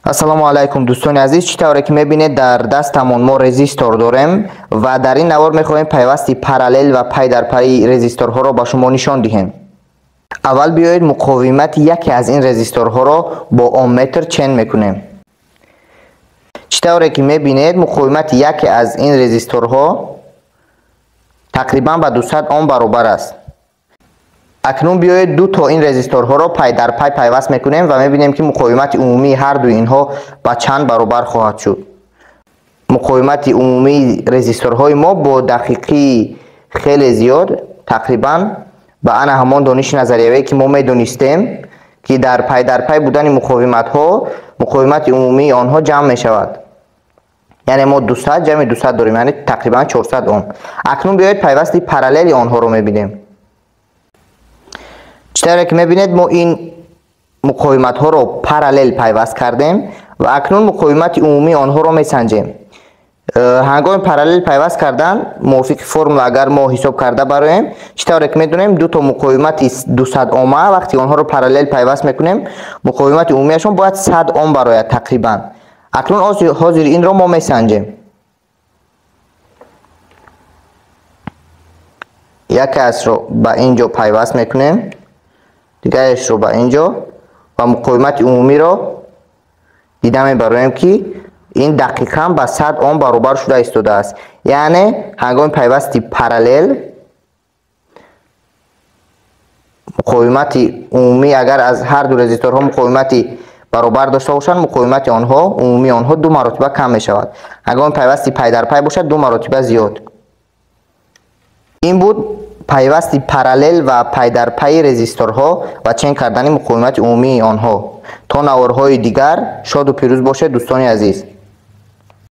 Ассалому алайкум, дӯстони азиз. Чӣ тавре ки мебинед, дар дастамон мо резистор дорем ва дар ин навор мехоҳем пайвасти параллел ва пай дар пайи резисторҳоро ба шумо нишон диҳем. Аввал биёед муқовимати яке аз ин резисторҳоро бо омметр чен мекунем. Чӣ тавре ки мебинед, муқовимати яке аз ин резисторҳо тақрибан ба 200 ом баробар аст. Акнун биёед ду то ин резисторҳоро пай дар пай пайваст мекунем ва мебинем, ки муқовимати умумии ҳар дуи инҳо ба чанд баробар хоҳад шуд. Муқовимати умумии резисторҳои мо бо дақиқии хеле зиёд тақрибан ба ана ҳамон дониши назариявие, ки мо медонистем, ки дар пай дар пай будани муқовиматҳо муқовимати умумии онҳо ҷамъ мешавад. Яъне мо 200 ҷамъи 200 дорем, яъне тақрибан 400 ом. Акнун биёед пайвасти параллели онҳоро мебинем. Чӣ тавре ки мебинед, мо ин муқовиматҳоро параллел пайваст кардем ва акнун муқовимати умумии онҳоро месанҷем. Ҳангоми параллел пайваст кардан, мувофиқи формула, агар мо ҳисоб карда бароем, чӣ тавре ки медонем, ду то муқовимати 200 ома вақте онҳоро параллел пайваст мекунем, муқовимати умумиашон бояд 100 ом барояд тақрибан. Акнун ҳозир инро мо месанҷем. Якеашро ба ин ҷо пайваст мекунем, дигарешро ба ин ҷо, ва муқовимати умумиро дида мебароем, ки ин дақиқан ба 100 ом баробар шуда истодааст. Яъне ҳангоми пайвасти параллел муқовимати умумӣ, агар аз ҳар ду резисторҳо муқовимати баробар дошта бошанд, муқовимати онҳо умумии онҳо ду маротиба кам мешавад. Ҳангоми пайвасти пай дар пай бошад, ду маротиба зиёд. Ин буд пайвасти параллел ва пайдарпайи резисторҳо ва чен кардани муқовимати умумии онҳо. То наворҳои дигар шоду пирӯз бошед, дӯстони азиз.